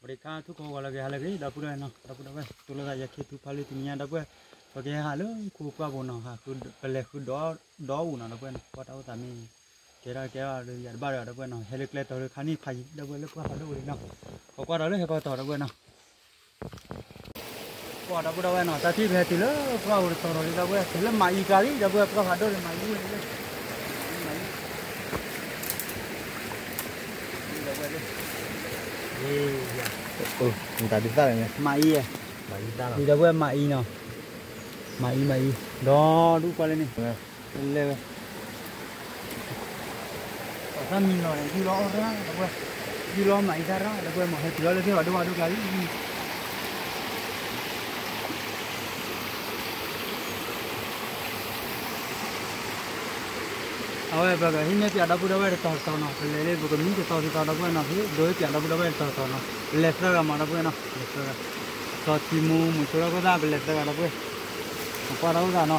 ပရ့ခါထူၣ်ကိးဂီၤလၢက့ၤဟးလၢက့ၤ ဒီပုၢ်ဒီဝဲၢ်နီၤ ဒီပုၢ်ဒီဝဲၢ် တူၢ်လိာ်သးယဲၢ်ခ့ထူဖးလံတနံၤညါ ဒီပုၢ်ဝဲၢ် ပကဟဲဟးလၢခူပှၢ်ပူၤနီၤ ဟးဃု ပလဲၤဃုဒီး ဒီးအူနီၤ ဒီပုၢ်ဝဲၢ်နီၤ ကွၢ်တၢ်အိၣ်သးမ့ၢ် ကဲထီၣ်ကဲထီၣ်ဒီးယၤတဘၣ်ဒီး ဒီပုၢ်ဝဲၢ်နီၤ ဟဲလၢကျဲတီၤလၢခါနံၣ်ဖးယံၤ ဒီပုၢ်ဝဲၢ်လၢပှၢ်ဖးဒိၣ်ဝံၤလံနီၤ ပကွၢ်ဒီးလၢဟဲကီၢ်တီၤ ဒီပုၢ်ဝဲၢ်နီၤ ပှၤဒီပုၢ်ဒီဝဲၢ်နီၤ တၢ်ထံၣ်ပဟဲတုၤလၢပှၢ်ပူၤတတီၤတီၤလံ ဒီပုၢ်ဝဲၢ် တုၤလၢမၤအံကျါလံ ဒီပုၢ်ဝဲၢ် ပှၢ်ဖးဒိၣ်န့ၣ် မၤအံဝံၤလံ မၤအံ မၤအံ ဒီပုၢ်ဝဲၢ် မၤအံနီၤ မၤအံ မၤအံ ဒီးဒူၣ်ကွၢ်လၢန့ၣ် လဲၤဝဲ ပှၤသၣ်မံနီၤန့ၣ် ယူၢ်လီၤအီၣ်ရၣ် ဒီပုၢ်ဝဲၢ် ယူၢ်လီၤမၤအံတၢ်ရၣ် ဒီပုၢ်ဝဲၢ် မ့ၢ်ဟဲတုၤလီၤလၢသ့ၣ်ဖးဒိၣ်ဖးဒိၣ်ကျါလံ အဝဲပကဟံးန့ၢ်ပၠးဒီပုၢ်ဒီဝဲၢ်တတီၤတတီၤနီၤ ပလဲၤလၢပကမံတတီၤတတီၤ ဒီပုၢ်ဝဲၢ်နီၤ ဒိးဟ့ၣ်ပၠးဒီပုၢ်ဒီဝဲၢ်တတီၤတတီၤနီၤ ပလဲၤသၢဂၤမး ဒီပုၢ်ဝဲၢ်နီၤ လဲၤသၢဂၤ စီၤထံမူ မုၢ်ဆိထီၣ်ခိၣ်သၣ် ပလဲၤသၢဂၤ ဒီပုၢ်ဝဲၢ် ကွၢ်တၢ်အိၣ်သးနီၤ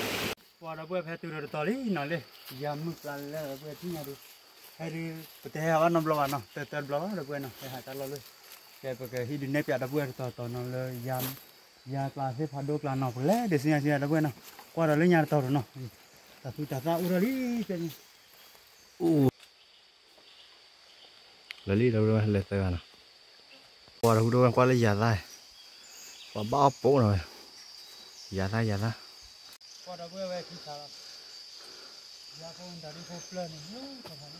ပှၤဒီပုၢ်ဝဲၢ် ပဟဲတုၤဒီးတတီၤလံနီၤလၢ ယၤမုၢ်ပျၢ်လၢ ဒီပုၢ်ဝဲၢ် ထံၣ်ညါဒုး ဟဲဒုး ပတဟဲဟးဘၣ်နီတဘျီဘၣ်နီၤ တၢတၢတဘျီဘၣ် ဒီပုၢ်ဝဲၢ်နီၤ ဟဲဟးတၢ်လီၢ်လၢ ကဲပကဟံးဒုးနဲၣ်ပၠးဒီပုၢ်ဝဲၢ်တတီၤတတီၤနီၤလၢ ယၤကျါသ့ၣ်ဖးဒိၣ်ကျါနီၤ ပကလဲၤဒုးစံညါစံညါ ဒီပုၢ်ဝဲၢ်နီၤ ကွၢ်ဒီးလၢညါတတီၤတတီၤနီၤ တၢ်သူတၢ်သၣ်အိၣ်ထီၣ်လံ ဖဲန့ၣ် လၢာ်လံ ဒီပုၢ်ဝဲၢ် လဲၤသၢဂၤနီၤ ပှၤဒီပုၢ်ဒီဝဲၢ် ကွၢ်လၢယၤသၣ် ပှၤဘၣ်အီၣ်ပိာ်နီၤဝဲ ယၤသၣ် ယၤသၣ် ပှၤဒီပုၢ်ဝဲၢ်ဝဲခံခါလီၤ ယၤဖိတၢ်ဒုးဖိပျၢၢ်န့ၣ် လၢတၢ်ဖးန့ၣ် ဒီပုၢ်ဝဲၢ်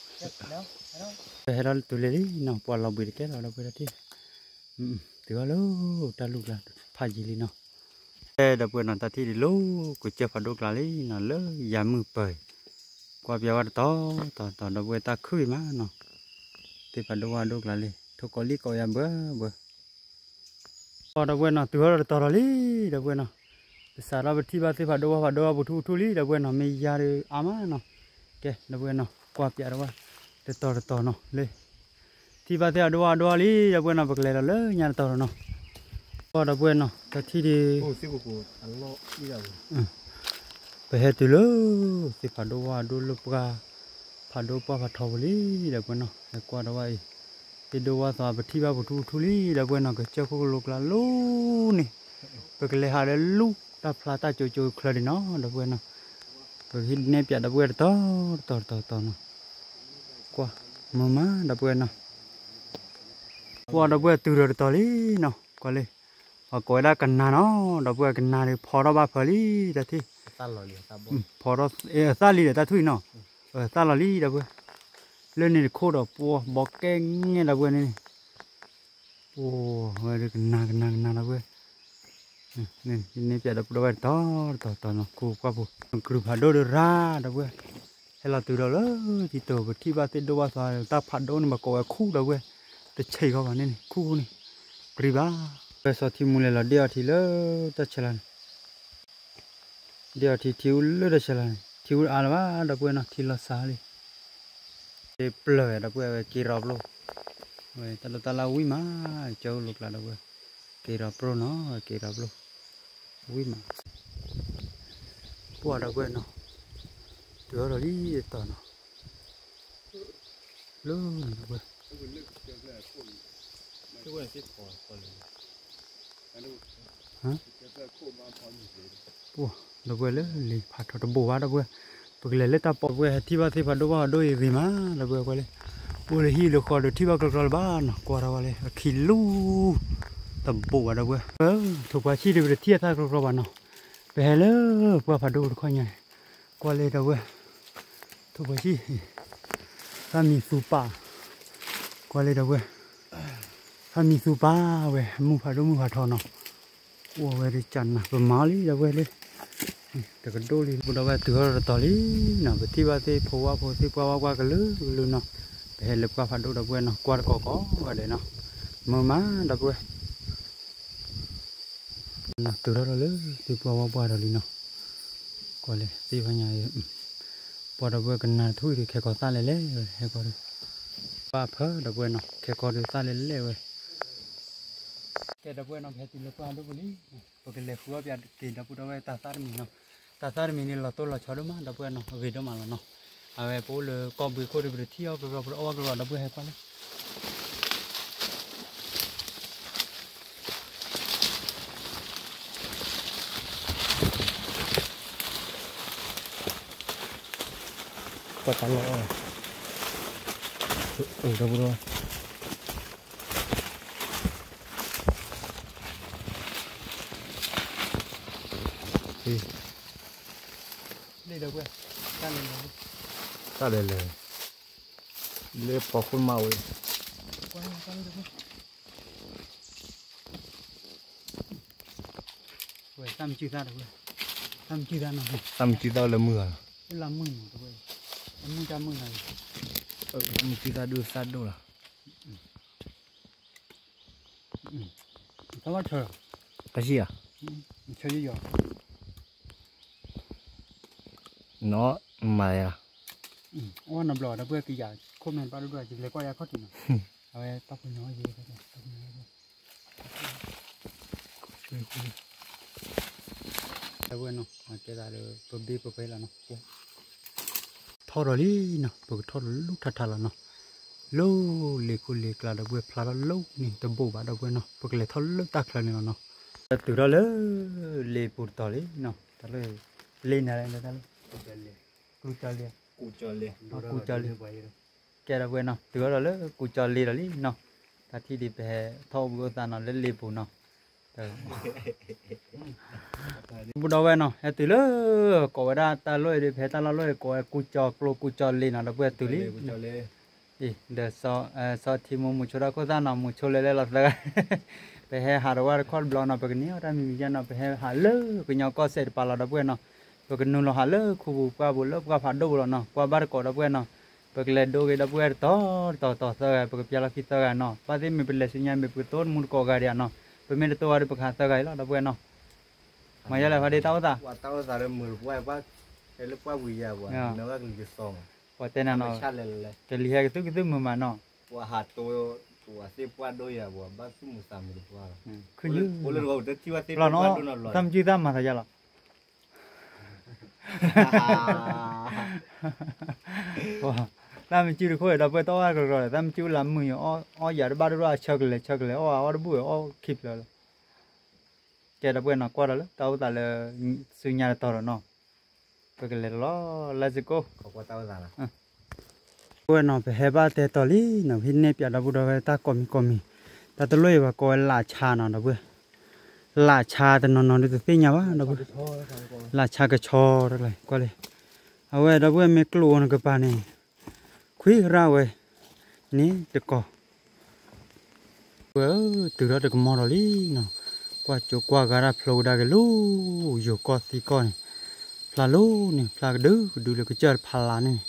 ဟဲထီၣ်တုၤလံလံနီၤ ပှၤလီၤဘှံးတကဲလီၤ ဒီပုၢ်ဝဲၢ် တၢ်ထံၣ် တုၤအီၤလၢတၢ်လူၢ်ကျါ ဖးယံၤလံနီၤ ဒီပုၢ်ဝဲၢ်နီၤ တၢ်ထံၣ်ဒုးလၢ ကစၢၢ်ဖးဒိၣ်ကျါလံနီၤ လၢယၤမုၢ်ပၢၤ ကွၢ်ပၠးဝဲတတီၤတတီၤ ဒီပုၢ်ဝဲၢ် တၢ်ခုၣ်အံၤမးနီၤ သ့ၣ်ဖးဒိၣ်ဝၣ်ဒိၣ်ကျါလံ ထိၣ်ကီးလံၣ်ကီးယၤဘၢဘၢ ပှၤဒီပုၢ်ဝဲၢ်နီၤ တုၤထီၣ်ဒီးတတီၤထီၣ်လံ ဒီပုၢ်ဝဲၢ်နီၤ ပစးထီၣ်ပထံၣ်ဘၣ်သ့ၣ်ဖးဒိၣ်ဝၣ်ဖးဒိၣ်အပူၤထူပူၤထူလံ ဒီပုၢ်ဝဲၢ်နီၤ မ့ၢ်ယၤဒီးအါမးနီၤ ကဲ ဒီပုၢ်ဝဲၢ်နီၤ ကွၢ်ပၠးဒီးဝဲ တတီၤတတီၤနီၤ လၢ ထံၣ်ဘၣ်သ့ၣ်ဖးဒိၣ်ဝၣ်ဒိၣ်လံ ဒီပုၢ်ဝဲၢ်နီၤ ပကလဲၤဒီးလၢညါတတီၤတတီၤနီၤ ပှၤဒီပုၢ်ဝဲၢ်နီၤ တၢ်ထံၣ်ဒုး ပဟဲတုၤလၢ သ့ၣ်ဖးဒိၣ်ဝၣ်ဒိၣ်လၢပှၢ် ဖးဒိၣ်ပှၢ်ဖးထီပူၤလံ ဒီပုၢ်ဝဲၢ်နီၤ ဟဲကွၢ်ဒီးဝဲအံၤ သ့ၣ်ဒိၣ်ဝၣ်သီပထံၣ်ဘၣ်ပူၤထူပူၤထူလံ ဒီပုၢ်ဝဲၢ်နီၤ ကစၢၢ်ခိၣ်ကလိကျါလိၤန့ၣ် ပကလဲၤဟးဒီးလူၢ်တၢ်ဖျါတၢ်ကၠိကၠိချၢဒံးနီၤ ဒီပုၢ်ဝဲၢ်နီၤ ပကဟံးနဲၣ်ပၠးဒီပုၢ်ဝဲၢ်တတီၤတတီၤတတီၤနီၤ ကွၢ် မုာ်မး ဒီပုၢ်ဝဲၢ်နီၤ ပှၤဒီပုၢ်ဝဲၢ်တုၤဒီးတတီၤလံနီၤ ကွၢ်လံ ပှၤကိးဝဲဒၣ်ကနၤနီၤ ဒီပုၢ်ဝဲၢ် ကနၤန့ၣ် ဖီထီၣ်ဘၣ်ဖၢလံ တၢ်ထံၣ် ဖီထီၣ် အသၣ်လံဒီးတၢ်ထူၣ်အံၤနီၤ သၣ်လီၤလံ ဒီပုၢ်ဝဲၢ် လၢန့ၣ်တခိၣ်ဒီး ပှၤဘီကဲငဲၢ် ဒီပုၢ်ဝဲၢ်န့ၣ် ပှၤဝဲဒၣ်ကနၤကနၤကနၤ ဒီပုၢ်ဝဲၢ် န့ၣ်ပၠးဒီပုၢ်ဝဲၢ်တတီၤတတီၤနီၤ ခူပှၢ်ပူၤ ကရူၢ်ဖးဒိၣ်ဒီးရၣ် ဒီပုၢ်ဝဲၢ် ဟဲလီၤတုၤဒီးလၢ တံၤတိၤ ပထံၣ်ဘၣ်သ့ၣ်ဒိၣ်ဝၣ်သီ တၢ်ဖးဒိၣ်န့ၣ် ပှၤကိးဝဲခူ ဒီပုၢ်ဝဲၢ် တဆံးဃီဘၣ်န့ၣ်န့ၣ် ခူန့ၣ် ပရံဘၣ် ပှၤစီၤထံမူလဲၤလီၤဒ့အီထံလၢတၢ်ဆဲးလၤန့ၣ် ဒ့အီထံ ထံအူလၢတၢ်ဆဲးလၤန့ၣ် ထံအူအါလၢၤဘၣ် ဒီပုၢ်ဝဲၢ်နီၤ ထံလီၤစှၤလံ ပျၢၤဝဲဒီပုၢ်ဝဲၢ် က့ၤရီၤပျိ ဝဲတၢ်ဒိးတၢ်လၢဝံၣ်မး ကၢလိၤကျါဒီပုၢ်ဝဲၢ် က့ၤရီၤပျိနီၤ က့ၤရီၤပျိ ဝံၣ်မး ပှၤဒီပုၢ်ဝဲၢ်နီၤ တုၤအီၤဒီးလံတတီၤနီၤ လၢန့ၣ်ဒီပုၢ်ဝဲၢ် ပှၤဒီပုၢ်ဝဲၢ်လၢလံၤဖးထီတဘိၣ်ဘၣ်ဒီပုၢ်ဝဲၢ် ပကလဲၤလၢတၢ်ပိာ်ဝဲၢ် ဟဲထံၣ်ဘၣ်သ့ၣ်ဖးဒိၣ်ဘၣ်အဒိၣ်အံၤဂ့ၤမး ဒီပုၢ်ဝဲၢ်ကွၢ်လံ အိၣ်လၢဟံၣ်လၢဃီဒီးထံၣ်ဘၣ်ကြီကြီလၢၤဘၣ်နီၤ ကွၢ်ထီၣ်ဝဲလၢ အခံလူ တဘိၣ်ဘၣ်ဒီပုၢ်ဝဲၢ် ထိၣ်ပှၢ်ဆံၣ်ဒီးပတထံၣ်အသၣ်ကြီကြီဘၣ်နီၤ ပဟဲလၢပှၢ်ဖးဒိၣ်တခီညါန့ၣ် ကွၢ်လၢဒီပုၢ်ဝဲၢ် ထိၣ်ပှၢ်ဆံၣ် သၣ်မံၤသူပာ် ကွၢ်လၢဒီပုၢ်ဝဲၢ် သၣ်မံၤသူပာ်ဝဲ မုၢ်ဖးဒိၣ်မုၢ်ဖးထီနီၤ အိၣ်ဝဲဒၣ်ကနၤ ပမၤအီၤလံ ဒီပုၢ်ဝဲၢ်လၢ တကဒိၣ်လံ ပဒီပုၢ်ဝဲၢ်တုၤထီၣ်တတီၤလံနီၤ ပထံၣ်ဘၣ်သ့ၣ်ဖိဝၣ်ဖိသ့ၣ်ပှၢ်ဝၣ်ပှၢ်ကလုာ်ကလုာ်နီၤ ပဟဲလၢပှၢ်ဖးဒိၣ်ဒီပုၢ်ဝဲၢ်နီၤ ကွၢ်တကိးကိးဂၤဒဲးနီၤ မုာ်မးဒီပုၢ်ဝဲၢ် တုၤထီၣ်လၢသ့ၣ်ပှၢ်ဝၣ်ပှၢ်ဒီးလံနီၤ ကွၢ်လၢသ့ၣ်ဖးညါ ပှၤဒီပုၢ်ဝဲၢ်ကနၤထူၣ်အံၤဒီး ခဲကီးသၣ်လဲၣ်လဲၣ်ဝဲ ဟဲကီးဒီး ပၢ်ဖၢဒီပုၢ်ဝဲၢ်နီၤ ခဲကီးဒီးသၣ်လဲၣ်လဲၣ်ဝဲ ကဲဒီပုၢ်ဝဲၢ်နီၤ ပဟဲတုၤလၢပှၢ်ဒိၣ်ပူၤလံ ပကလဲၤဃုအီၣ်ပၠးက့ၤဒီပုၢ်ဒီဝဲၢ်တၢ်သၣ်တမံၤနီၤ တၢ်သၣ်တမံၤန့ၣ် လီၤတိၢ်လီၤဆီဒိၣ်မး ဒီပုၢ်ဝဲၢ်နီၤ အဂ့ၤဒိၣ်မးလီၤနီၤ အဝဲပအိၣ်လၢကီၢ်ဘှံးခိၣ်ဒီး ပတထံၣ်အီၣ်ကရီ ပတအီၣ်ကရီ ဒီပုၢ်ဝဲၢ် ဟဲကွၢ်လၢ ပှၤတၢ်လီၢ်အီၣ်, အၢ ဒီပုၢ်ဒီဝဲၢ်, လ့ၣ်ဒီပုၢ်ဝဲၢ်, တၢ်လဲၤလဲၤ, တၢ်လဲၤလဲၤ, လၢဖီခိၣ်မးဝဲ ဝဲ သၣ်မံကုၢ်သၣ်ဒီပုၢ်ဝဲၢ်, သၣ်မံကုၢ်သၣ်နီၤ, သၣ်မံကုၢ်သၣ်လၢမုၢ်ဂၤလီၤ, လၢမုၢ်နီၤ တဝဲၢ်, အမုၢ်တၢ်မုၢ်ဂၤလီၤ, သၣ်မံကုၢ်သၣ်ဒိၣ်သၣ်ဒိၣ်လီၤ, သၣ်ဘၣ်ဆၢ, တၢ်ဆံၣ်ဧါ, ဆၢယီၤယီၤ, နီၢ်မၤယၤ, အီၣ်နီတဘျီ ဒီပုၢ်ဝဲၢ် ကယၤခိၣ်မဲာ်ဘၣ်ဒိၣ်ဒိၣ် ယလဲၤကွၢ်ယၤခီၣ်ထံးနီၤ, အဝဲတၢ်ဖိညီယဲ တၢ်ဖိညီယဲ ဒီပုၢ်ဝဲၢ်နီၤ အကဲသးလၢပဘ့ၣ်ပပှဲၤလီၤနီၤ, ထီၣ်ဒီးလံနီၤ ပကထီၣ်ဒီးလူထးထးလီၤနီၤ, လၢလ့ၤခိၣ်လ့ၤကျါ ဒီပုၢ်ဝဲၢ် ဖျါထီၣ်လၢန့ၣ်တဘိးဘၣ် ဒီပုၢ်ဝဲၢ်နီၤ, ပကလဲၤထီၣ်လၢတၢ်ချၢန့ၣ်လီၤနီၤ, တုၤထီၣ်လၢလ့ၤပူၤတတီၤလံနီၤ, တၢ်လၢ လ့ၤန့ၣ်လဲၣ် တၢ်လၢ ကူကၠီလ့ၤ, ကူကၠီလ့ၤ, ကူကၠီလ့ၤ, ကဲဒီပုၢ်ဝဲၢ်နီၤ တုၤထီၣ်ဒီးလၢကူကၠီလ့ၤဒီးလံနီၤ, တၢ်ထံၣ်ဒံးပဟဲထီၣ်အိၣ်ဘှံးအိၣ်သါနီၤ လၢလ့ၤပူၤနီၤ ဒီပုၢ်ဝဲၢ်နီၤ ဟဲတုၤလၢ ကိးဝဲဒၣ်တၢ်လီၢ်အံၤဒီး ပဟဲတၢ်လီၢ်လီၢ်အံၤ ကိးဝဲကူကၠီကျိ ကူကၠီလ့ၤနီၤ ဒီပုၢ်ဝဲၢ်တုၤလံ, ဒီး စီၤထံမူ မူဆိဒၣ်ခိၣ်သၣ်နီၤ မူဆိလဲၤလဲၤလီၤသၢဂၤ, ပဟဲဟးတဝၢ်တခီတဘျီနီၤ ပကန့ၢ်အီၣ်တၢ်မံၤမံၤယါနီၤ ပဟဲဟးလၢကညီကီၢ်စဲၣ်တပၤလီၤ ဒီပုၢ်ဝဲၢ်နီၤ, ပကနုာ်လီၤဟးလၢခူပူၤပှၢ်ပူၤလၢပှၢ်ဖးဒိၣ်ပူၤလီၤနီၤ, ကွၢ်ဘၣ်တကိး ဒီပုၢ်ဝဲၢ်နီၤ, ပကလဲၤဒိဂ့ၤ ဒီပုၢ်ဝဲၢ် တတီၤတတီၤသၢဂၤ ပကပျၢ်လီၢ်ခံသၢဂၤနီၤ, ဘၣ်သ့ၣ်မ့ၢ်ပလဲၤဆူညါမ့ၢ်ပကတိၢ်တမူတကိးဂၤဒံးနီၤ, ပမ့ၢ်တတိၢ်ဝဲဒီးပကဟးသၢဂၤအံၤလီၤ ဒီပုၢ်ဝဲၢ်နီၤ, မၤယါလဲၣ် ဖါဒ့ တၢ်အိၣ်သး, ပှၤတဲနၤနီၤ, ကလံၤဟဲကသုၣ်ကသုၣ်မုာ်မးနီၤ, ပှၤဟးတိၤသူၣ်ကသုၣ်မုာ်မးနီၤ, ပှၤဟးတိၤသူၣ်အသ့ၣ်ပှၢ်ဒိၣ်ယၤ ပှၤဘၣ်သူၣ်မုာ်သးမုာ်တပှၢ်လီၤ, လီၤနီၤ, သၣ်မံကုၢ်သၣ်မၤသးယါလီၤ သၣ်မံကုၢ်တခိၣ်အံၤ ဒီပုၢ်ဝဲၢ် တအီၣ်အါကရီကရီဒီး သၣ်မံကုၢ်လၢမုာ်အီၣ်ယၤတဘၣ်ဒိၣ်ဒိၣ် အဆၢကလဲၤဆၢကလဲၤ အီၣ်အါအီၣ်တဘူၣ်အီၣ်ခံဖျၢၣ်လီၤ, ကဲ ဒီပုၢ်ဝဲၢ်နီၤ ကွၢ်ဒီးလၢတၢ်အိၣ်သးလၢ ဆူညါတတီၤဒီးနီၤ, ပကလဲၤလီၤ let's go, ဒီပုၢ်ဝဲၢ်နီၤ ပဟဲဘၣ်တဲတီၤလံနီၤ ပဟံးန့ၢ်ပၠးဒီပုၢ်ဒီဝဲၢ် တၢ်ကိးမံၤကိးမံၤ, တၢ်တလိၣ်အံၤပှၤကိးဝဲလးဆါနီၤ ဒီပုၢ်ဝဲၢ်, လးဆါတနီၤနီၤဒုးတသ့ၣ်ညါဘၣ် ဒီပုၢ်ဝဲၢ်, လးဆါကဆီတကျါ ကွၢ်လံ, အဝဲ ဒီပုၢ်ဝဲၢ်မ့ၢ်ကျိၣ်အီၤနကပၤန့ၣ် ခွံရၣ်ဝဲ န့ၣ်တကီၢ် ဝဲ တုၤထီၣ်တကမီၤဒီးလံနီၤ, ကွၢ်ကၠိကွၢ်ဂၤဒၣ်ဖျိကဒါက့ၤလီၤ, ယိၤကီၢ်သံကီၢ်န့ၣ်, ဖျါလီၤန့ၣ် ဖျါကဒုကဒုလၢကစၢၢ်တဖးလးန့ၣ်,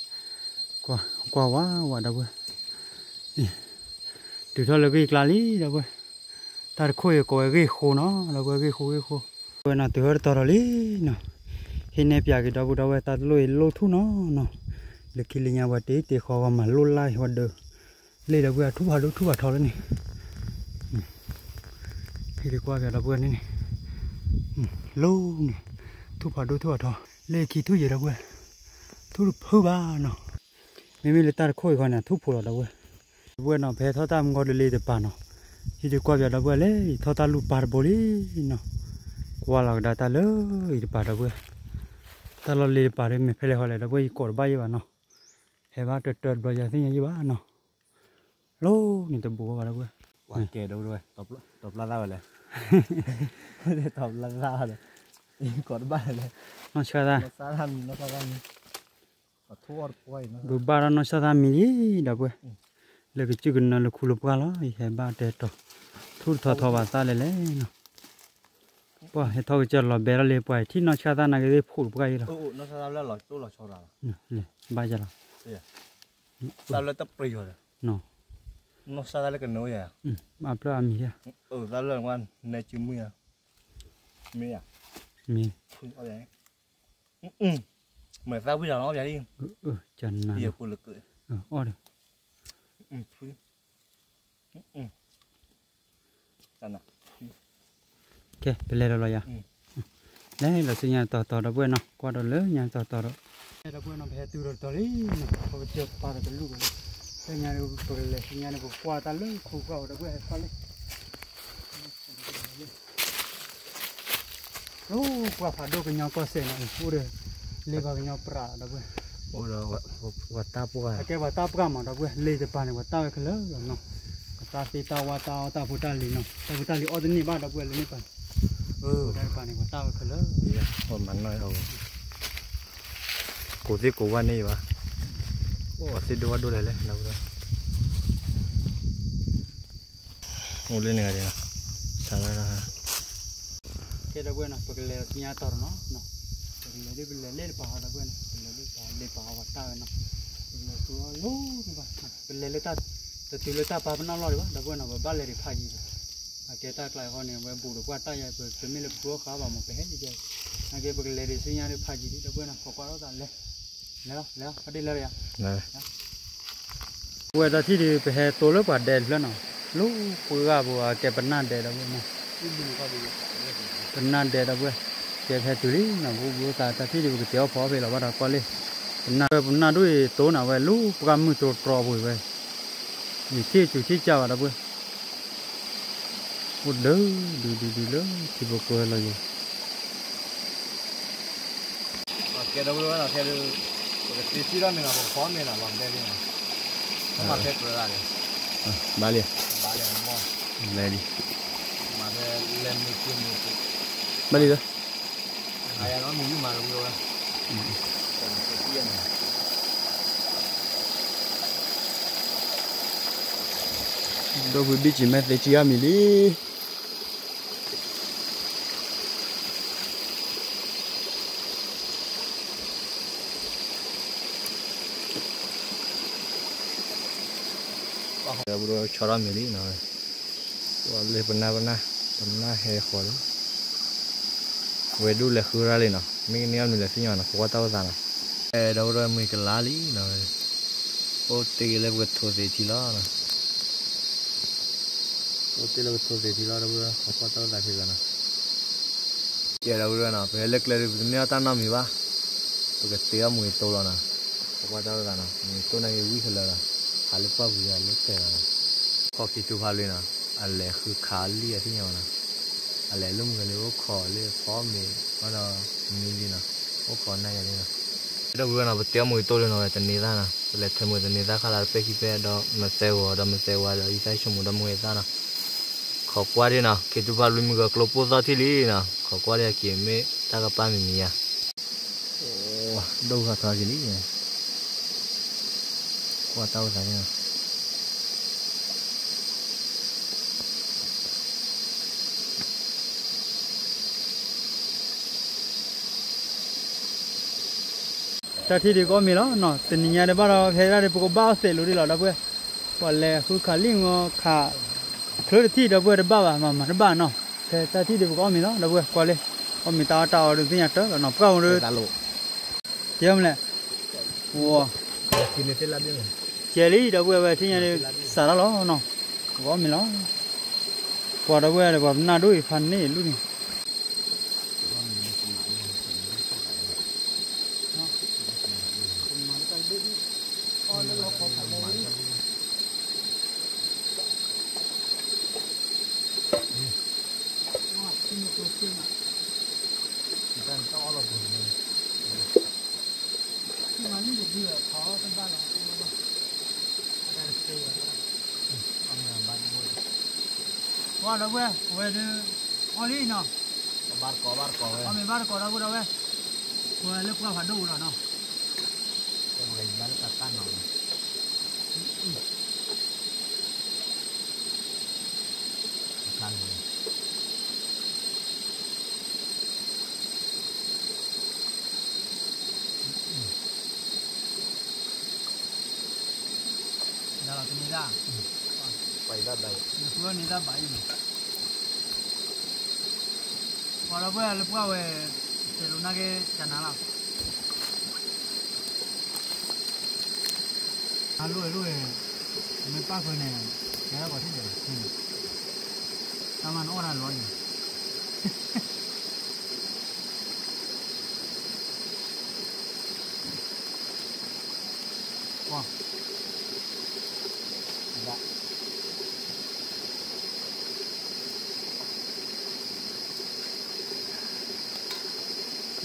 ကွၢ်ဝးဝး ဒီပုၢ်ဝဲၢ်, တုၤထီၣ်လၢဂ့ၢ်ကျါလံ ဒီပုၢ်ဝဲၢ်, တၢ်တခိၣ်အံၤကိးဝဲဂ့ၢ်ဃိနီၤ ဒီပုၢ်ဝဲၢ် ဂ့ၢ်ဃိ ဂ့ၢ်ဃိ, ဒီပုၢ်ဝဲၢ်နီၤ တုၤထီၣ်တတီၤဒီးလံနီၤ, ဟံးန့ၢ်ပၠးက့ၤဒီပုၢ်ဒီဝဲၢ် တၢ်တလိၣ်အံၤလိၣ်ထူၣ်နီၤနီၤ, လၢခံလၢညါပှၤတ့တ့ဃီဂီၤမၤလိၣ်လၢ်ဝဲဒၢး လ့ၣ်ဒီပုၢ်ဝဲၢ် ထူၣ်ဖးဒိၣ်ထူၣ်ဖးထီလၢန့ၣ်, ဟံးဒံးကွၢ်က့ၤဒီပုၢ်ဝဲၢ်န့ၣ်န့ၣ်, လီၤန့ၣ်, ထူၣ်ဖးဒိၣ်ထူၣ်ဖးထီ, လ့ၣ်ခံထူၣ်ယဲဒီပုၢ်ဝဲၢ်, ထူၣ်တဖုဘၣ်နီၤ, မ့မ့ၢ်လၢတၢ်တခိၣ်အံၤခီန့ၣ် ထူၣ်ဖိးလီၤဒီပုၢ်ဝဲၢ်, ဒီပုၢ်ဝဲၢ်နီၤ ပဟဲထီၣ်တၢ်မူကီၢ်လၢလ့ၣ်တပၤနီၤ, ဟံးဒံးကွၢ်က့ၤဒီပုၢ်ဝဲၢ်လၢ ယထီၣ်တၢ်လူၢ်ပၤတဘိလံနီၤ, ကွၢ်လီၤကဒါတၢ်လၢအံၤတပၤဒီပုၢ်ဝဲၢ်, တၢ်လီၢ်လ့ၣ်တပၤဒီးမ့ၢ်ဖဲလဲၣ်ဃီလဲၣ် ဒီပုၢ်ဝဲၢ် ယကိးတဘၣ်ယဲဘၣ်နီၤ, ဟဲဘၣ်တၢၢ်တၢၢ်တဘျီယၤသ့ၣ်ညါယဲဘၣ်နီၤ, လီၤန့ၣ်တဘူးဘၣ်ဒီပုၢ်ဝဲၢ်, ပှၤကဲဒီပုၢ်ဝဲၢ်, တီၤပျၢ်သၣ်ဝဲလဲၣ်, တီၤပျၢ်သၣ်ဝဲလဲၣ်, ကိးတဘၣ်လဲၣ်, နီၢ်ဆၣ်သၣ်, နီၢ်ဆၣ်သၣ်မံၤ, ဘုးဘၣ်ဒီးနီၢ်ဆၣ်သၣ်မံၤလံ ဒီပုၢ်ဝဲၢ်, လၢကစူၢ်ကနၢလၢခူလၢပှၢ်လီၤ ယဟဲဘၣ်တဲတီၤ, ထူၣ်တထီထီဘၣ်သၣ်လဲၣ်လဲၣ်နီၤ, ပှၤဟဲထီၣ်ကစၢၢ်လီၤဘဲထီၣ်လံ ပှၤထံၣ်နီၢ်ဆၣ်သၣ်နာ်က့သ့ၣ်ဖှိၣ်တပှၢ်အံၤလီၤ, ဘၣ်ယဲလီၤ, တၢ်လၢတပျံၤယီၤဒီး, နီၢ်ဆၣ်သၣ်လၢကနၢယၤ, အဖျၢၣ်အမံၤယၤ, တၢ်လၢန့ၣ်ကွၢ်နဲကမုၢ်ယၤ, မ့ၢ်ယၤ, မ့ၢ်, မ့ၢ်သၣ်ဝံၣ်လီၤနီၤ ပျၤလံ, ယဖိလၢကၢး, အီၣ်ဒီး, ကဲ ပလဲၤလီၤလီၤယၤ, လဲၤလီၤဆူညါတီၤတီၤဒီပုၢ်ဝဲၢ်နီၤ ကွၢ်ဒီးလၢညါတီၤတီၤဒီး ဒီပုၢ်ဝဲၢ်နီၤ ပဟဲတုၤဒီးတတီၤလံနီၤ, ပကစၢၢ်ပာ်ဒီးတလူၢ်ဘၣ်လံ, သ့ၣ်ညါဒီးပကလဲၤသ့ၣ်ညါန့ၣ် ပကွၢ်တၢ်လၢခိကွၢ်ဝဲ ဒီပုၢ်ဝဲၢ်ဟဲကွၢ်လံ. အိၣ်ကွၢ်ဖးဒိၣ်ကညီကီၢ်စဲၣ်နီၤ, အိၣ်ဒီး လ့ပှၤကညီပြး ဒီပုၢ်ဝဲၢ်, အိၣ်ဒီးပှၤတၢ်ပှၢ်, အကဲပှၤတၢ်ပှၢ်မး ဒီပုၢ်ဝဲၢ်, လ့တပၤန့ၣ် ပှၤတၢ်ဝဲခဲလၢာ်လီၤနီၤ, ပတၢ်သ့တၢ်ဝါတၢ်အီၣ်တၢ်ဖိတၢ်လံၤနီၤ, တၢ်ဖိတၢ်လံၤအီၣ်တန့ၢ်ဘၣ် ဒီပုၢ်ဝဲၢ် လၢန့ၣ်ပၤန့ၣ်, တၢ်တပၤန့ၣ် ပှၤတၢ်ဝဲခဲလၢာ်, ပမၤနီၣ်အီၤ ကိးသ့ၣ်ကိးဝၣ်န့ၣ်ဘၣ်, အိၣ်သ့ၣ်ဒိၣ်ဝၣ်ဒိၣ်လဲၣ်လဲၣ် ဒီပုၢ်ဝဲၢ်, အိၣ်လၢန့ၣ်ဂၤဒဲးနီၤ, စးလၢ ကဲ ဒီပုၢ်ဝဲၢ်နီၤ, ပကလဲၤသ့ၣ်ညါတီၤတနီၤ, ပကလဲၤဒ်ပလဲၤလ့တပၤဟီ ဒီပုၢ်ဝဲၢ်နီၤ, ပလဲၤလ့တပၤ လ့ပၤဟီပှၤတၢ်ဝဲနီၤ, ပလဲၤသူအီၤလိၤတဘၣ်, ပလဲၤလၢတၢ်, တတုၤလၢတၢ်ပာ်ပနီၣ်လီၢ်ဒံးဘၣ် ဒီပုၢ်ဝဲၢ်နီၤ, ပဘၣ်လဲၤဒံးဖးယံၤလီၤ, အကဲတၢ်ကျါအံၤဃီန့ၣ် ဝဲဘူးဒီးကွၢ်တၢ်ယါ ပမ့ၢ်လဲၤဖုအီၣ်ဃာ်ဘၣ်မး ပဟဲဒံးကဲ, နာ်က့ပကလဲၤဒံးသ့ၣ်ညါဒံးဖးယံၤလံ ဒီပုၢ်ဝဲၢ်နီၤ, ခိးကွၢ်ထီၣ်သးလဲၤ, လဲၤလီၤ လဲၤလီၤ ဖးဒ့ၣ်လၢယၤ ဝဲတၢ်ထံၣ်ဒံး ပဟဲတိလၢပှၤဒဲတဖျၢၣ်နီၤ, လၢပှၤဂၤပူၤအကဲပနၢ်ဒဲ ဒီပုၢ်ဝဲၢ်နီၤ, ပနၢ်ဒဲ ဒီပုၢ်ဝဲၢ်, ကဲပဟဲတုၤလံနီၤ, ပအိၣ်ဘှံးအိၣ်သါတၢ်ထံၣ်ဒံး ပကတဲအီၣ်ဖီအီၣ်ဖဲလီၤဘၣ်ဒီးကွၢ်လံ, ပနၢ်ဝဲပနၢ်ဒိၣ်အံၤတိၢ်နီၤ ဝဲလၢပှၢ်မုၢ်တြီတြီပူၤဝဲ, ယထံၣ်စူၤထံၣ်ကၢ်ဘၣ် ဒီပုၢ်ဝဲၢ်, အိၣ်ဒုးဒုးဒုးဒုးလၢထံဖိကီၢ်လီၤယိာ် ကဲ ဒီပုၢ်ဝဲၢ်နီၤ, ခဲဒုး ပကသ့ထံၣ်ထီၣ်မ့ၤနီၤ, ပကဖီမ့ၤနီၤ, လီၤတဲလံနီၤ, မၤဖဲကြၢးဒၣ်လံ, ဘၣ်လံ, ဘၣ်လံ, လဲၤလံ, မၤဖဲလဲၤမ့ၤက့ၤမ့ၤက့ၤ, ဘၣ်လံလၢ, အယၤလီၤမ့ၤယုၢ်မၤတဝံၤဝဲ, ဒိၣ်ဖုဘံၣ်ကံၤမဲသ့ထံၣ်အီၣ်မ့ၤလံ. ဒီပုၢ်ဝဲၢ် ဆီထီၣ်မ့ၤလံနီၤ, လၢပနၢ်ပနၢ်, ပနၢ်ဟဲဃီၤလံ, ဝဲဒိၣ်လဲၤဃုရၣ်လံနီၤ, မ့ၢ်ကန့ၢ်အီၣ်မ့ၤလဲၤသ့ၣ်ညါနီၤ, ခိးကွၢ်တၢ်အိၣ်သးနီၤ, ဒီပုၢ်ဝဲၢ် မ့ၤကလါလံနီၤ, အိၣ်တ့ၢ်လၢပကထိးသ့ၣ်ထံလီၤ. အိၣ်တ့ၢ်လၢပထိးသ့ၣ်ထံလီၤ ဒီပုၢ်ဝဲၢ်, ခိးကွၢ်တၢ်အိၣ်သးဖဲလီၤနီၤ. ကဲ ဒီပုၢ်ဝဲၢ်နီၤ, ပဟဲလၢကျဲဒုး ပတန့ၢ်အီၣ်တၢ်နီတမံၤဘၣ်, ပကတ့အီၣ်မ့ၤတိလီၤနီၤ, ခိးကွၢ်တၢ်အိၣ်သးနီၤ, မ့ၤတိၢ်န့ၢ်က့ၤဝံၣ်ခဲလၢာ်လီၤ, ဟးလၢပှၢ်ပူၤယၤလၢတဲာ်လီၤနီၤ. ခီၣ်ခံထူဖးလွံနီၤ, အလဲၤဃုခးလံအသ့ၣ်ညါဘၣ်နီၤ, အလဲၤလၢမုၢ်ကလံၤအိၣ်ခိးလၢဖီမ့ၤ ဘၣ်ဒီးမံလံနီၤ, အိၣ်ခိးနၢ်ယၤလံနီၤ. ဒီပုၢ်ဝဲၢ်နီၤ, ပတ့အီၣ်မ့ၤတိၢ်လံနီၤ, ဝဲတန့ၤသၣ်နီၤ, ပလဲၤထၢမ့ၤတန့ၤသၣ်ခါလၢတပဲၢ်ခံပဲၢ်ဒီး မသဲဂီၤ ဒီးမသဲဝါဒီး ယသးဆိကမိၣ်ဒီးမ့ၢ်ဝဲသၣ်နီၤ. ခိးကွၢ်ဒံးနီၤ, ခံထူဖးလွံမုၢ်ကကျိဖိသီၣ်ထံလံနီၤ, ခိးကွၢ်ဒံးအက့ၤမ့ၢ်တၢ်ကပၢ်မံၤမံၤယၤ. ဒိၣ်ဂၤထီၣ်က့ၤလံ, ကွၢ်တၢ်အိၣ်သးန့ၣ်နီၤ. တၢ်ထံၣ်ဒံးကအီၣ်မ့ၤလီၤနီၤ, တနံၤညါဒံးဘၣ်ဒီး ဖဲဒၣ်ဒံး ပကဘၣ်အီၣ်သဲးလိာ်ဒံးလီၤ ဒီပုၢ်ဝဲၢ်, ပှၤလဲၤဃုခးလံမ့ၢ်ခး, ချၢတထံၣ် ဒီပုၢ်ဝဲၢ် တဘၣ်ဘၣ် မၤမၤတဘၣ်နီၤ, ဖဲတၢ်ထံၣ်ဒံးပကအီၣ်မ့ၤလီၤ ဒီပုၢ်ဝဲၢ်, ကွၢ်လံ, အီၣ်မ့ၤတၢ်အီၣ်တၢ်အီဒုးသ့ၣ်ညါတၢ်လီၤနီၤ, ပှၢ်ဝဲဒုး, ကဲမလဲၣ်, ကဲလံ ဒီပုၢ်ဝဲၢ် ဝဲထံၣ်ညါဒံး စးထီၣ်လီၤနီၤ, ပကအီၣ်မ့ၤလီၤ, ပှၤ ဒီပုၢ်ဝဲၢ်ဒီး ပှၤပနၢ်ဒိၣ်အံၤဖးန့ၣ်လူၢ်န့ၣ် ပှၤ ဒီပုၢ်ဝဲၢ် ဝဲဒုး အီၣ်လံနီၤ, အီၣ်မ့ၤဘၣ်တကိး ဒီပုၢ်ဝဲၢ်, ပှၤလၢပှၢ်ဖးဒိၣ်ပူၤလီၤနီၤ, ဒ်လီၤတန့ၤဒၣ်, နဃုန့ၤဒၣ်ဘၣ်အံၤ, ပှၤဒီပုၢ်ဝဲၢ်လၢပှၢ်ဝဲ, တဲလိာ်နာ်က့ၤကနၤလီၤ, အလိၣ်ဝဲလိၣ်ဝဲ, မ့ၢ်ပၣ်ဃုာ်န့ၣ်, ကဲထီၣ်ကီးထံၣ်ဒီး, တၢ်မၤနအီၣ်တၢ်လီၤအံၤ.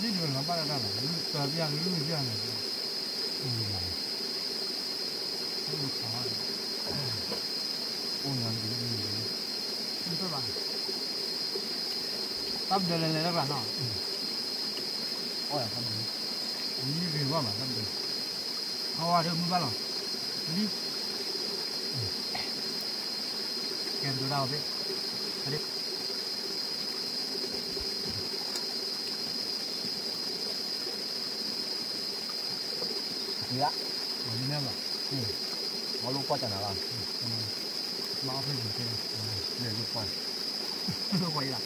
လံၣ်ဒုးလီၤဘၣ်တၢ်တၢ်လီၤ, တၢ်ပျၢ်ကလုၢ်ယၢ်န့ၣ်, အိၣ်နီၤ, တၢ်ပဒၢလဲၤလဲၤတၢ်ကျါနီၤ, အီၣ်ယၤတၢ်ပဒၢ, မံဂ့ၤဘၣ်မးတၢ်ပဒၢ, အဝဲဒၣ်မုၢ်ဘၣ်လီၤ, လံၣ်, ကဲပဒၢတၢ်အီၤသ့ၣ်, အဒ့ အံၤ, မၤလိကွၢ်တၢ်နၤလီၤ, မၤအီၣ်ဖဲန့ၣ်, လိၣ်ကွၢ်, လိၣ်ကွၢ်အံၤလီၤ.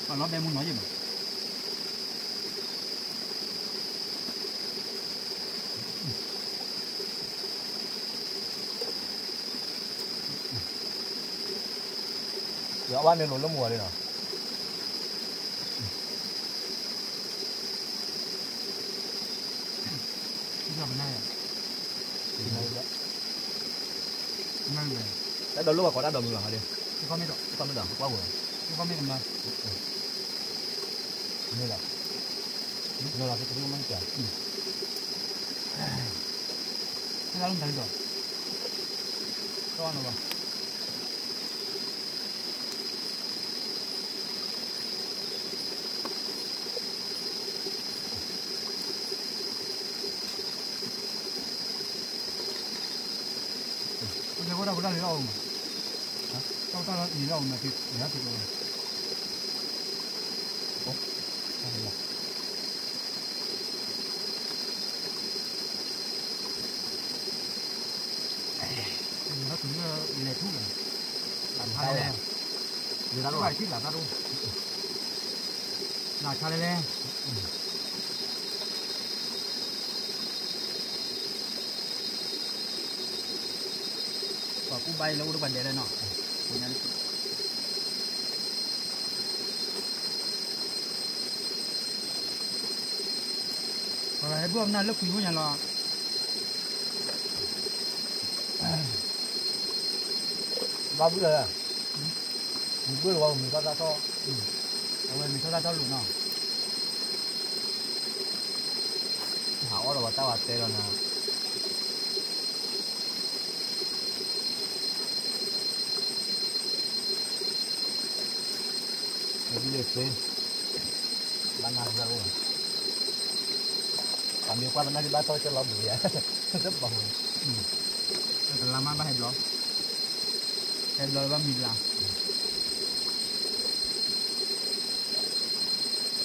ပှၤလီၤဘဲမူနီၤယဲၢ်မး, ယအီၣ်ဘၣ်န့ၣ်လိၤလၢမူဂီၤလံနီၤ. တၢ်ဒိးလိၣ်ဘၣ်ကိးတၢ်ဒိးမုၢ်လီၤ, ဟါလံ, တခီမ့ၢ်ဒီး, တခီမ့ၢ်ဒီး, ကွၢ်ဝဲ, တခီမ့ၢ်ကမၤ, မ့ၢ်လီၤ, မ့ၢ်လီၤ, တခီမ့ၢ်ကမၤ, ဟဲလၢမတၤဒိး, တၢ်ဝဲနီၤဘၣ်. တၢ်အိၣ်တၢ်လီၢ်လံၤလီၤအီၤမး, တၢ်အိၣ်တၢ်လီၢ်လံၤလီၤအီၤမး, တၢ်, တၢ်လီၢ်လံၤလီၤ, လဲၤထူၣ်လဲၤ, လၢ်ထါလဲၣ်လဲၣ်, လၢ်ထါလဲၣ်လဲၣ်, ပှၤကူၣ်ဘၣ်အံၤလၢအိၣ်တပှၤဒဲးလၢနီၤ, ပှၤဟဲဘုၣ်အီၣ်မနုၤလၢကွံာ်အိၣ်ညါလီၤ, ဘၣ်ဘုၣ်လၢ, မ့ၢ်ဘုၣ်လီၤဝဲမ့ၢ်ထီၣ်တၢ်ထီၣ်, အဝဲမ့ၢ်ထီၣ်တၢ်ထီၣ်လိာ်နီၤ, ဟးအီၣ်လီၤဝဲတၢ်ဝဲတဲလီၤနၤ. မ့ၢ်ဒ်လဲၣ်သ့, ဘၣ်နၢ်ကစၢ်အိၣ်, ပှၤမ့ၢ်ကွၢ်ပနၢ်ဒံးဘၣ်ထီၣ်ကၢလီၤဘှံးယါ, တဘၣ်ဝဲ, တလါမးဘၣ်ဟဲဘျီ, ဟဲဘျီလၢဘၣ်မံၤလ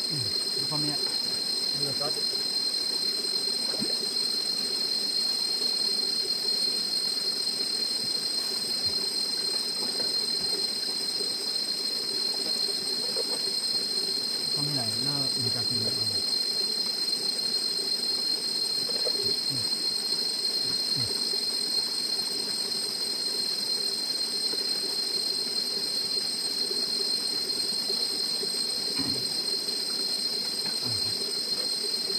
ါ.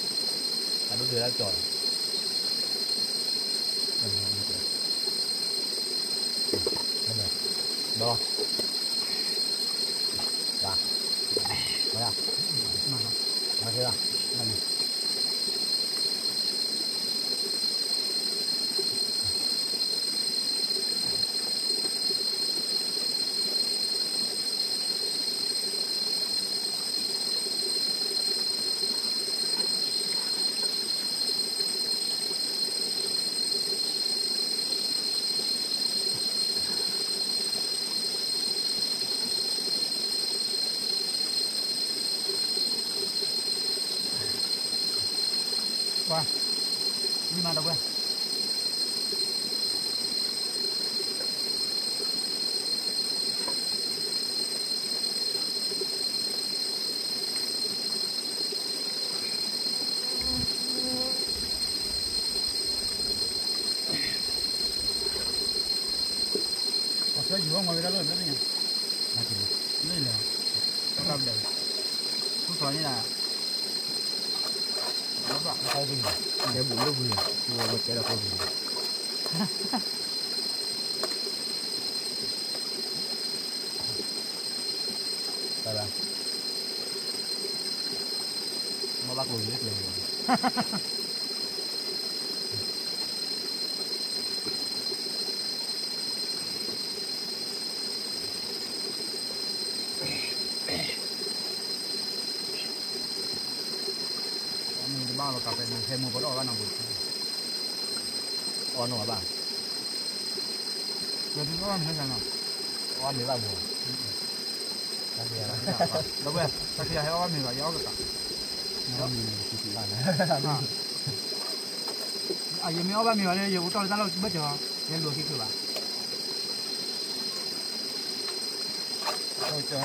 ပှၤလၢဝဲအမ့ၢ်ဝံၤနီၤ, ဝံၤဘၣ်. အဒိၣ်ကတၢၢ်လၢကၠီၤ, ဒီး, မၤ, မၤသ့လီၤ. ပှၤ, ဝံၤမးဒီပုၢ်ဝဲၢ်. တၢ် လၢညါ, လၢလဲၣ်, တၢ်ဘျဲၣ်, ဖုစီၤန့ၣ်ဒၣ်, ဘၣ်ဘၣ်, ကဲဘူးလိာ်ကွံာ်, ကဲဘူးလိာ်ကွံာ်, တၢ်ဘၣ်, မ့ၢ်ဘၣ်ကိၣ်လၢကျဲ, နတဘၣ်လီၤကးပဲနဟဲမိၢ်ပှၢ်ဒီးအီၣ်ဘၣ်နီၢ်ပူၤ, အီၣ်နီၢ်ဘၣ်, ယဒုးအီၣ်ဘၣ်မ့ၤနီၤ, အီၣ်မ့ၤဘၣ်မိၢ်, ဒီပုၢ်ဝဲၢ် တၢ်ခံဂၤဟဲအီၣ်ဘၣ်မ့ၤဘၣ် ယအီၣ်ကကး, ယမ့ၢ်အီၣ်ဘၣ်မ့ၤဘၣ်န့ၣ် ယအိၣ်တီၢ်လၢတၢ်လီၢ်ဘၢၣ်စၢၤ, ယလူၤခံခုဘၣ် ပနၢ်ဝဲတၢ်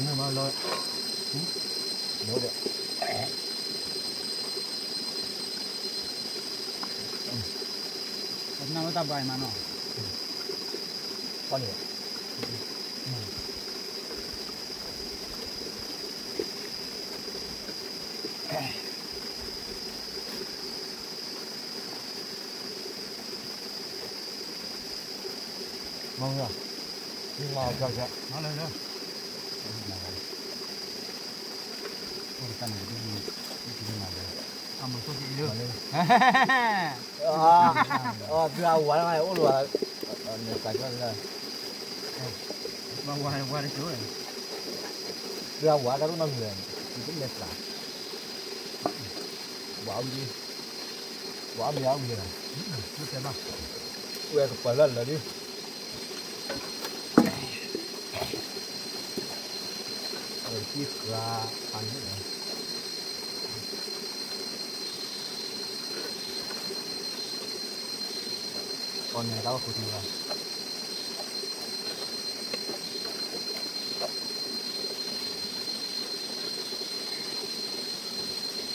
ဘါအံၤမးနီၤ, မ့ၢ်, မ့ၢ်လီၤ, လၢလၢ, အမၤခိၣ်က့ၤလၢ, အဝၤလၢအိၣ်လီၤ, မၤဝၤဝၤတကၠိ, အဝၤတၢ်တအိၣ်နီတမံၤ, ယတလဲၤသး, ဝၤအီၣ်မ့ၤ, ဝၤအီၣ်မ့ၤအီၣ်မ့ၤလီၤ, ဝဲကပှၤလၢလၢာ်လံ, ဝဲကသံဃာ်ဖးန့ၣ်လီၤ, အီၣ်န့ၣ်တၢ်အိၣ်ဃုာ်ထံလီၤ. ဘ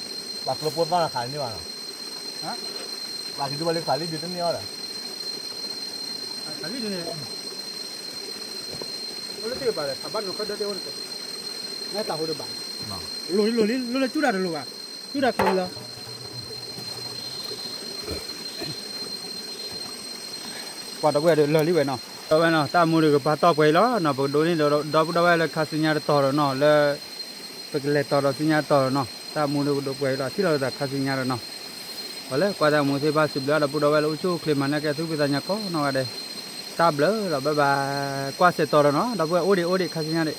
ၣ်ကျိဖိသၣ်ခးန့ၢ်ဘၣ်နီၤ, ဘၣ်ကဒုဘၣ်လၢခးလံဒုးတန့ၢ်အီၤဒီး, ခးလံဒုးန့ၣ်, အိၣ်လၢသ့ၣ်ကပၤဒီး ခးဘၣ်နီၤခီဒၢတ့ၢ်အိၣ်န့ၣ်, နတၢ်ဟိဒၣ်ဘၣ်, လိၤလံလိၤလံ လိၤလၢကၠူတၢ်တလိၤဘၣ်, ကၠူတၢ်ကျိၤလီၤ. ပှၤဒီပုၢ်ဝဲၢ်ဒီးလၢာ်လံဝဲနီၤ, ဒီပုၢ်ဝဲၢ်နီၤ တၢ်မူဒီးကပာ်တီၢ်ပှဲၤအံၤလီၤနီၤ, ပကဒိးန့ၢ်ဒီးဒီပုၢ်ဒီဝဲၢ်လၢခါဆူညါတတီၤဒီးနီၤ, လၢ ပကလဲၤတီၤဒီးဆူညါတတီၤဒီးနီၤ, တၢ်မူဒီးကဒိးပှဲၤအံၤလီၤ, ထံၣ်လီၤသးခါဆူညါဒီးနီၤ, ပှၤလၢကွၢ်တၢ်မူသ့ၣ်တဖၣ်စံးဘျုးအါဒီးပုၢ်ဒီဝဲၢ်လၢအိၣ်ဆူၣ်အိၣ်ချ့မၤနၢၤကဲသုဖံသးညီကိးနီၢ်ဂၤဒဲး, တၢ်ဘျုးလီၤ bye bye, ကွၢ်ဆဲးတီၤဒီးနီၤ, ဒီပုၢ်ဝဲၢ်အိၣ်ဒံးအိၣ်ဒံးခါဆူညါဒံး